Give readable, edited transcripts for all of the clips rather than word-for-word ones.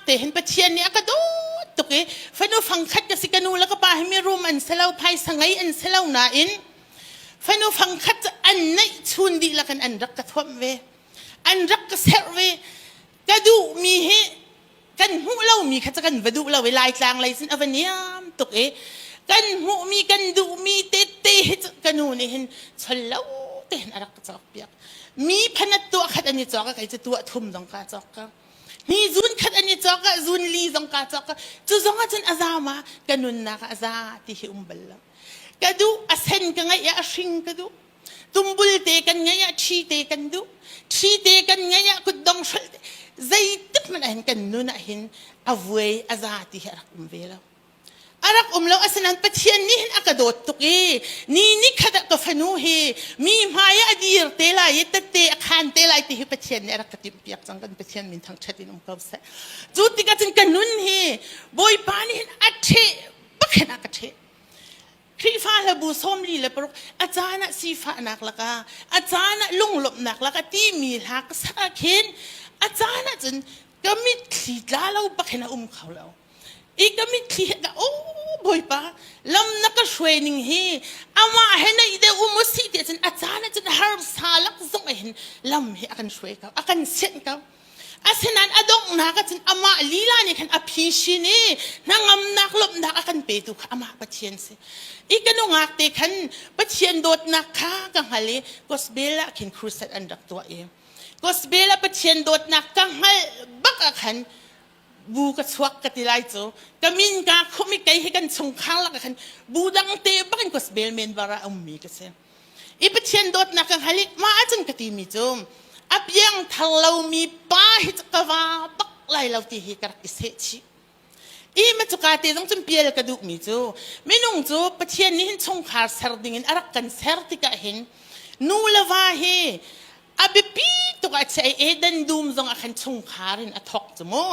te hin Pathian nih a ka dawt tuk i fanu fangkhat ka si ka nu le ka pa hi mirum an si lo phaisa ngei an si lo nain fanu fangkhat cu an neih chun dihlak in an rak ka thuamh ve an rak ka serh ve ka duhmi hi kan hmuh lomi kha cu kan va duh lo i Laitlang lei cun a va niam tuk i kan hmuhmi kan duhmi tete hi cu ka nu nih hin chol lo te hin a rak ka cawk piak mi phanat tuah khat an i cawk a kei cu tuah thum zong ka cawk ka ni zun khat an i cawk ah zun li zong ka cawk ka cu zong ah cun a za ma ka nunnak ah a za ti hi um bal lo ka duh a sen ka ngaih ah a hring ka duh Tumbul te kan ngeih ah ṭhi te kan duh. Ṭhi te kan ngeih ah kutdong hrolh te zeitik hmanh ah hin kan nun ah hin a vuai a za ti hi a rak um ve lo. A rak um lo asinain Pathian nih hin a ka dawt tuk i ni ni khat ah ka fanu hi mi hmai ah a dir te lai i tette a khan te lai ti hi Pathian nih a rak ka timhpiak cang kan Pathian min thangṭhat in um ko seh. Cu tikah cun ka nun hi Bawipa nih hin a ṭheh bak hin a ka ṭheh. Khrihfa hlabu 46 a caan ah sifahnak lakah a caan ah lunglawmhnak lakah timi hla ka sak ah khin a caan ah cun ka mitthli tla lo bak hin a um kho lo. I ka mitthli he o Bawipa lam na ka hruai ning hi amah he naih deuh um u si ti cun a caan ah cun harsa lak zong ah hin lam hi a kan hruai ko a kan sianh ko. Asinain a donghnak ah cun amah lila nih khan a phishin i hnangamnak lawmhnak a kan petu kha amah Pathian si. I ka nungak te khan Pathian dawtnak kha ka hngal i gospel ah khin crusade an rak tuah i gospel ah Pathian dawtnak ka hngalh bak ah khan bu ka chuak ka ti lai cu ka min ka khum i kei hi kan chungkhar lakah khan bu dang te bak in gospel member ah a ummi ka si. I Pathian dawtnak ka hngal i mah ahcun ka timi cu a piangthar lomi pa hi cu ka va bak lai lo ti hi ka rak i seh chih. I ma cuka te zong cun pial ka duhmi cu minung cu Pathian nih hin chungkhar ser dingin a rak kan ser tikah hin nu le va hi a biapi tuk ah chiah i Eden dum zong ah khan chungkhar in a thawk cu mu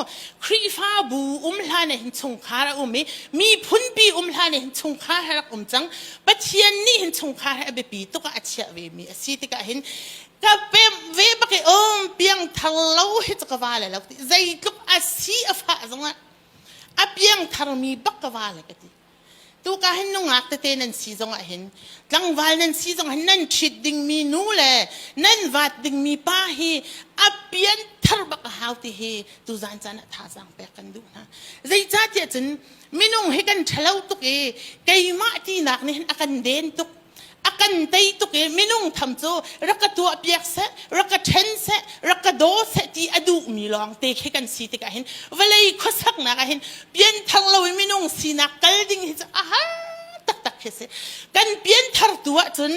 Khrihfabu um hlan ah hin chungkhar a um i miphunpi um hlan ah hin chungkhar a rak um cang Pathian nih hin chungkhar hi a biapi tuk ah a chiah ve mi a si tikah hin ka pem ve bak i um piangthar lo hi cu ka va le lo ti zeitluk a si a fah zongah a piangthar mi bak ka va le ka ti Tuka hin nungak tete nan si zongah hin tlangval nan si zongah hin nan ṭhit dingmi nu le nan vat dingmi pa hi a pian thar bak a hau ti hi tuzan caan ah thazaang pek kan duh hna. Zeicahtiah cun minung hi kan ṭhalo tuk i keimah tinak nih hin a kan den tuk. A kan tei tuk i minung tham cu rak ka tuah piak seh, rak ka ṭhen seh, rak ka daw seh ti a duhmi lawng te khi kan si tikah hin vawlei khuasaknak ah hin pianthar lo i minung sinak kal ding hi cu a har taktak khi si. Kan pianthar tu ahcun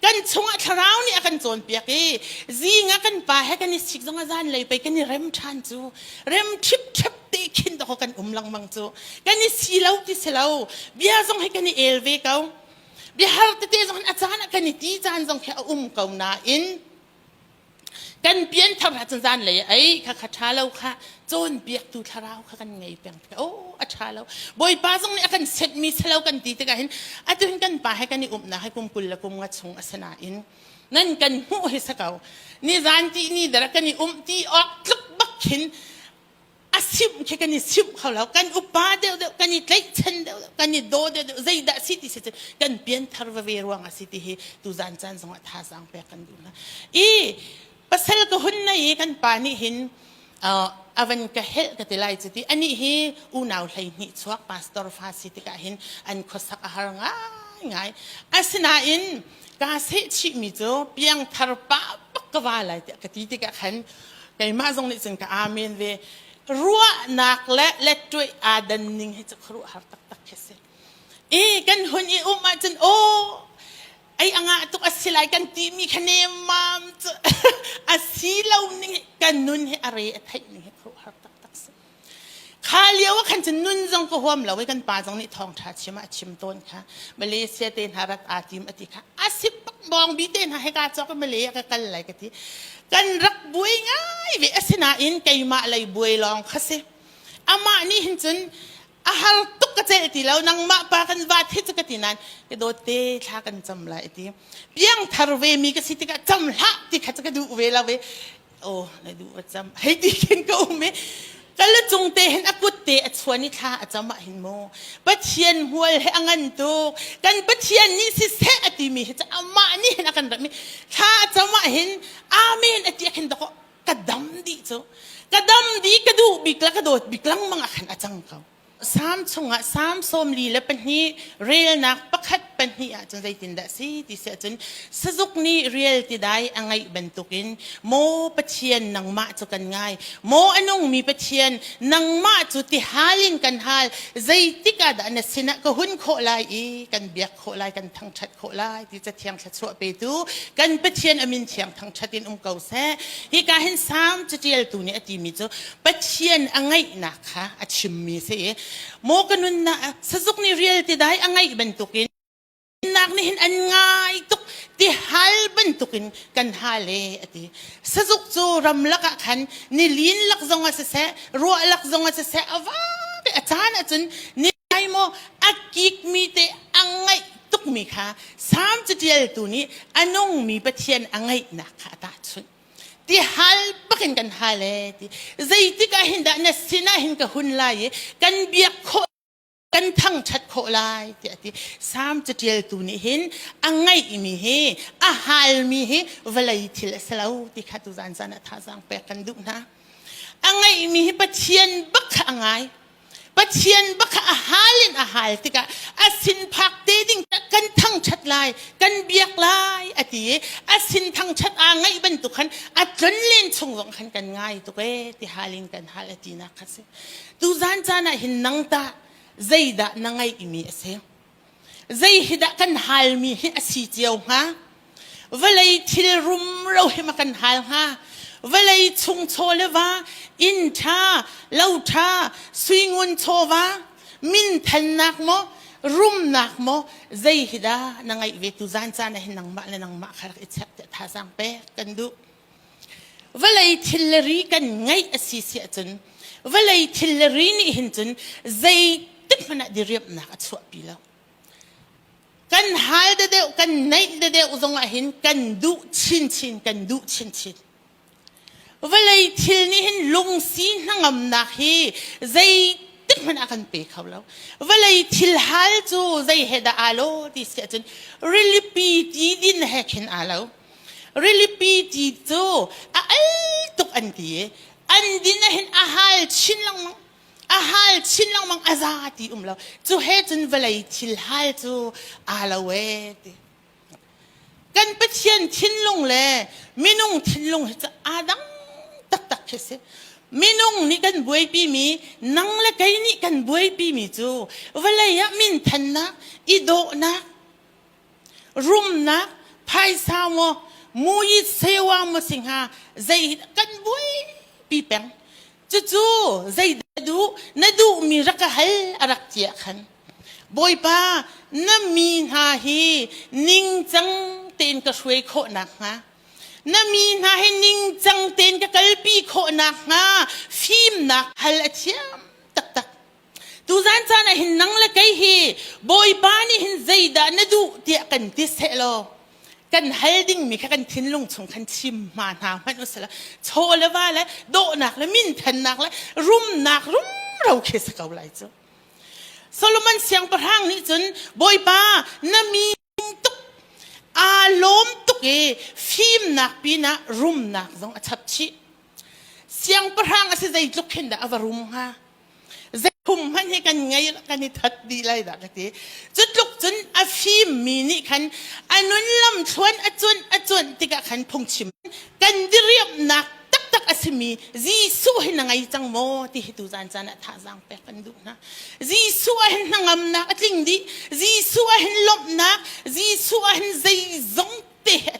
kan chungah thlarau nih a kan cawnpiak i zing ah kan pa he kan i sik zong ah zanlei pei kan i rem ṭhan cu rem ṭhipṭhep te khin dawkaw kan um lengmang cu kan i si lo ti si lo bia zong hi kan i el ve ko. Biahar tete zong a caan ah kan i ti caan zong khi a um ko nain kan pianthar ahcun zanlei ei kha kha ṭha lo kha cawnpiaktu thlarau kha kan ngei peng tikah oh a ṭha lo Bawipa zong nih a kan setmi selo kan ti tikah hin atu hin kan pa he kan i umnak hi kum 20 le kum nga chung a si nain nan kan hmuh hi si ko nizan ti ni dara kan i um ti awk tluk bak khin a simh khi kan i simh kho lo kan upa deuh deuh kan i tlaihchan deuh deuh kan i daw deuh deuh zeidah si ti si cu kan pianthar veve ruang a si ti hi tuzan caan zongah thazaang pek kan duh hna i pasal ka hun nei i kan pa nih hin a van ka helh ka ti lai cu ti anih hi unau 12 chuak pastor fa si tikah hin an khuasak a har ngaingai asinain kaa seh chihmi cu piangthar pa bak ka va lai tiah ka ti tikah khan keimah zong nih cun ka amen ve ruahnak le lettuai aa dan ning hi cu khuaruahhar taktak khi si i kan hun i um ahcun aw ei a ngah tuk a si lai kan timi kha nemmam cu a si lo ning kan nun hi a re a theih ning hi khuaruahhar taktak si Kha lio ah khan cun nun zong ka huam lo i kan pa zong nih thawngṭha chim ah a chim tawn kha. Malaysia te hna rat aa tim a ti kha. A si bak bawngbi te hna hika cawk i Malay ah ka kal lai ka ti. Kan rak buai ngai ve asinain keimah lei buai lawng kha si. Amah nih hin cun a har tuk ka celh ti lo nangmah pa kan vat hi cu ka ti nain ka dawt te thla kan cam lai a ti. Piangthar ve mi ka si tikah cam hlah ti kha cu ka duh ve lo ve. Oh na duh va cam hei ti khin ka um i. Ka lucung te hin a kut te a chuan i thla a cam ah hin mu Pathian hmual he a ngan tuk. Kan Pathian nih siseh a timi hi cu amah nih hin a kan ratmi thla a cam ah hin amen a ti ah khin dakaw ka dam dih cu. Ka dam dih ka duh bik le ka dawt bik lengmang ah khan a cang ko. Salm chungah Salm 42 relnak pakhat pahnih ahcun zeitindah a si ti si ahcun sazuk nih rial tidai a ngaih bantukin maw Pathian nangmah cu kan ngai maw a nungmi Pathian nangmah cu tihal in kan hal zeitik ah dah na sinah ka hun khawh lai i kan biak khawh lai kan thangṭhat khawh lai ti cathiang thluachuah petu kan Pathian a min thiang thangṭhat in um ko seh hika hin Salm caṭialtu nih a timi cu Pathian a ngaihnak kha a chimmi si i maw ka nunnak sazuk nih rial ti dai a ngaih bantukin nak nih hin an ngai tuk ti hal bantukin kan hal e a ti sazuk cu ramlak ah khan nilin lak zong ah siseh ruah lak zong ah siseh a va a caan ahcun ni ai maw a kikmi te a ngaih tukmi kha Salm catialtu nih a nungmi Pathian a ngaihnak kha a tahchunh ti hal bakin kan hal e ti zeitik ah hin dah na sinah hin ka hun lai i kan biak khawh kan thangṭhat khawh lai tiah a ti Salm catialtu nih hin a ngaihmi hi a halmi hi vawlei thil a si lo ti kha tuzan zan ah thazaang pek kan duh hna a ngaihmi hi Pathian bak kha a ngai Pathian bak kha a hal in a hal tikah a sin phak te ding kan thangṭhat lai kan biak lai a ti i a sin thangṭhat aa ngaih bantuk khan a tlon len chung zong khan kan ngai tuk ee ti hal in kan hal a tinak kha si tuzan caan ah hin nang tah zeidah na ngaihmi a si Zei hi dah kan halmi hi a si cio hnga? Vawlei thil rumro hi ma kan hal hnga? Vawlei chung chaw le va, inn ṭha, lo ṭha, suingun chawva, minthannak maw, rumnak maw, zei hi dah na ngaih ve tu zan caan ah hin nangmah le nangmah kha rak i check tiah thazaang pek kan duh. Vawlei thil le ri kan ngaih a si si ahcun vawlei thil le ri nih hin cun zeitik hmanh ah diriamhnak a chuahpi lo. Kan hal deuh, kan neih deuh zong ah hin kan duh chinchin, kan duh chinchin. Vawlei thil nih hin lungsi hnangamnak hi zeitik hmanh ah kan pe kho lo. Vawlei thil hal cu zei he dah aa lo ti si ahcun rilipi ti din he khin aa lo. Rilipi ti cu a al tuk an ti i an din ah hin a hal chin lengmang a hal chin lengmang a za ti um lo cu he cun vawlei thil hal cu aa lo ee ti kan Pathian thinlung le minung thinlung hi cu aa dang taktak khi si minung nih kan buaipi mi nang le kei nih kan buaipi mi cu vawlei ah minthannak i dawhnak rumnak phaisa maw mui sewa maw si hnga zei kan buaipi peng cucu zei duh na duhmi rak ka hal a rak ti ah khan Bawipa na mi hna hi ningcang tein ka hruai khawh nakhnga na mi hna hi ningcang tein ka kalpi khawh nakhnga fimnak hal a thiam taktak Tuzan caan ah hin nang le kei hi Bawipa nih hin zeidah na duh tiah kan ti seh law kan hal dingmi kha kan thinlung chung khan chim hma hna hmanh usila chaw le va le dawhnak le minthannak le rumnak rumro khi si ko lai cu Solomon siangpahrang nih cun Bawipa na mi tuk aa lawm tuk i fimnak pinah rumnak zong a chap chih siangpahrang a si zeitluk khin dah a va rum hnga Zeikhum hmanh hi kan ngei kan i that dih lai dah ka ti. Cutluk cun a fimmi nih khan a nun lam thluan a cuanh a cuanh tikah khan phungchim kan diriamhnak taktak a simi Jesuh hi na ngei cang maw ti hi tuzan caan ah thazaang pek kan duh hna. Jesuh ah hin hnangamnak a tling dih. Jesuh ah hin lawmhnak, Jesuh ah hin zeizong te hi a tling.